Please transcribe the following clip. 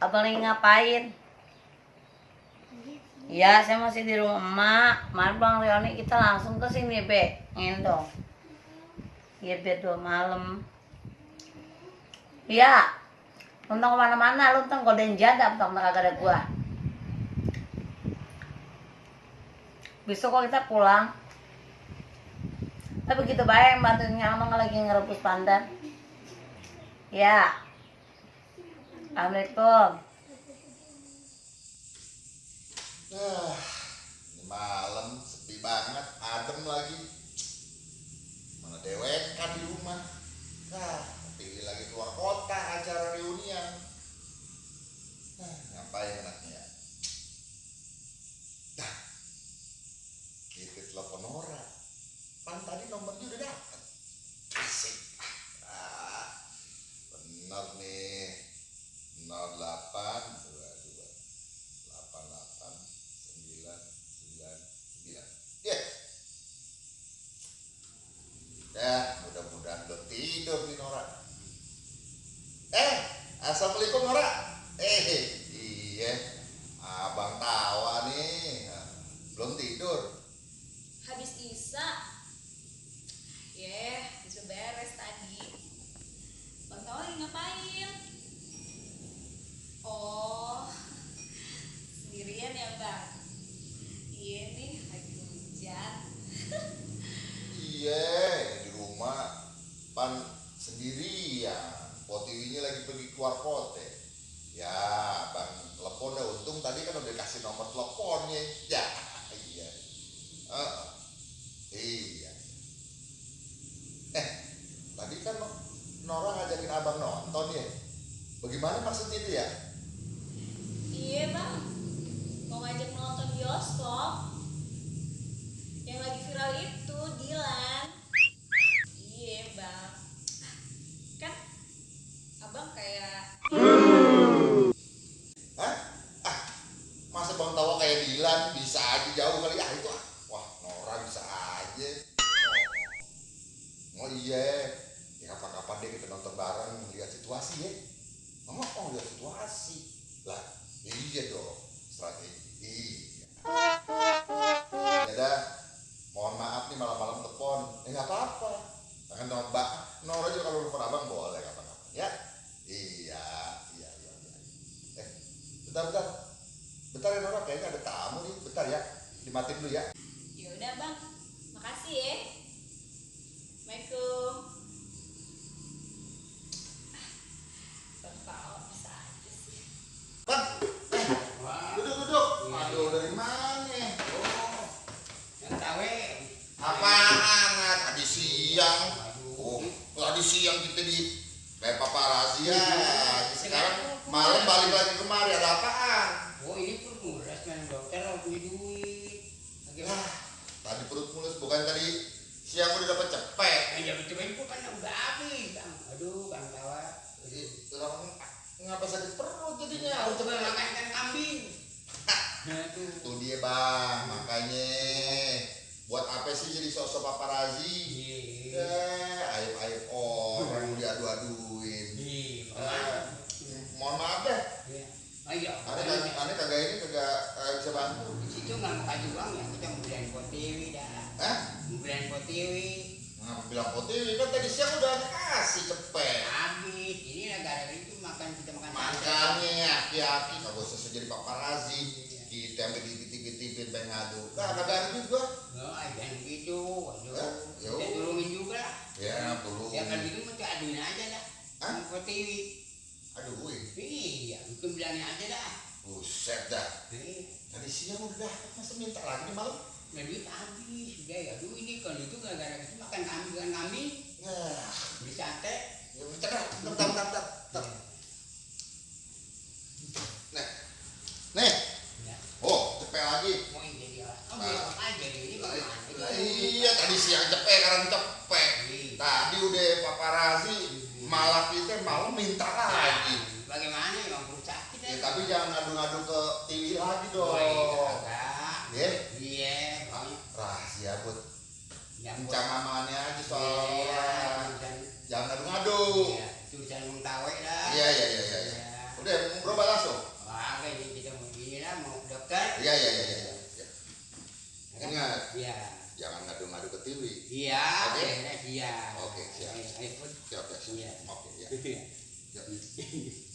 Abang lagi ngapain? Iya, saya masih di rumah emak. Maaf Bang Rioni, kita langsung ke sini, Be. Ngendong. Iya, biar 2 malam. Iya. Untung kemana-mana, lu untung godain janda, untung kagak ada gua. Besok kok kita pulang. Tapi begitu baik yang bantuin Abang lagi ngerebus pandan. Ya. Assalamualaikum. Ini malam sepi banget, adem lagi. Mana dewek kan di rumah. Pilih lagi keluar kota acara reunian. Ngapain enaknya? Kita telepon Nora. Kan tadi nomornya udah dapet. Asik. Bener nih. 08 mudah-mudahan udah tidur nih Nora. Assalamualaikum Nora. Iya, abang tawa nih. Belum tidur? Habis Isa. Bisa beres tadi. Bang Tawa lagi ngapain? Oh, sendirian ya Bang? Iya nih, lagi hujan. Iya, di rumah pan sendirian. Potiwinya lagi pergi keluar kota. Ya, bang telepon ya, untung tadi kan udah kasih nomor teleponnya. Ya, iya. Iya. Tadi kan Nora ngajakin abang nonton ya. Bagaimana maksudnya itu ya? Iya Bang, mau ngajak nonton bioskop. Yang lagi viral itu, Dilan. Iya Bang. Kan abang kayak... Masa bang tawa kayak Dilan? Bisa aja jauh kali. Itu wah, Nora bisa aja. Oh iya, ya kapan-kapan deh kita nonton bareng, lihat situasi ya. Lihat situasi lah. Iya dong, strategi. Ya dah, mohon maaf nih malam-malam telepon. Nggak apa-apa. Kan Nora juga kalau telepon abang boleh kapan-kapan ya. Iya. Bentar ya Nora, kayaknya ada tamu nih. Bentar ya, dimatiin dulu ya. Ya udah Bang, makasih ya. Assalamualaikum. Bang Tawa bisa aja sih. Bang, duduk. Aduh, dari mana? Yang tawe. Apaan? Tadi siang. Tadi siang kita di paparazi ya. Sekarang malam balik lagi kemari, ada apaan? Ini perut mulus main dokter harus punya duit. Tadi perut mulus, bukan tadi siang udah dapat cepet. Ya betul itu kan udah habis, Bang. Aduh, Bang Tawa. Ngapa sakit perut jadinya? Aku coba makan ikan kambing. Tuh dia bang, makanya buat apa sih jadi sosok paparazi? Aib-aib orang diadu-aduin. Mohon maaf deh. Aneh kagak bisa bantu. Di situ nggak mau kasih uang ya, kita mau beliin potiwi dah. Mau beliin potiwi. Ngapa bilang potiwi? Kan tadi siang udah kasih cepet. Habis, ini gara-gara itu kita makan. Makanya hati-hati, nggak usah jadi paparazi. Kita sampai ditipin pengen ngadu. Kagak ada juga. Jangan gitu. Kita tolongin juga lah. Ya, tolong. Ya kalau gitu mesti aduin aja dah. Potiwi. Aduin. Iya, itu bilangnya aja dah. Buset dah. Tadi siang udah, masa minta lagi nih malam? Duit habis, udah ya. Aduh ini kalau itu gara-gara itu makan kambing. Beli sate. Ya bentar. Nih. Oh, cepet lagi. Mau ini jadi besok aja ini bagaimana? Iya, tadi siang cepet, sekarang cepet. Tadi udah paparazi, malah kita malam minta lagi. Bagaimana ya bang, perut sakit ya? Tapi jangan ngadu-ngadu ke TV lagi dong. Iya, rahasia buat pencamamannya aja soal orang. Jangan ngadu-ngadu. Tulisan Bang Tawa dah. Iya. Udah, mau berobat langsung. iya. Ya. Ingat, Iya. jangan ngadu-ngadu ke Tiwi. Iya, Oke? iya. Oke, siap. Ayo, Siap, siap. Iya. Oke, ya. Iya. Siap.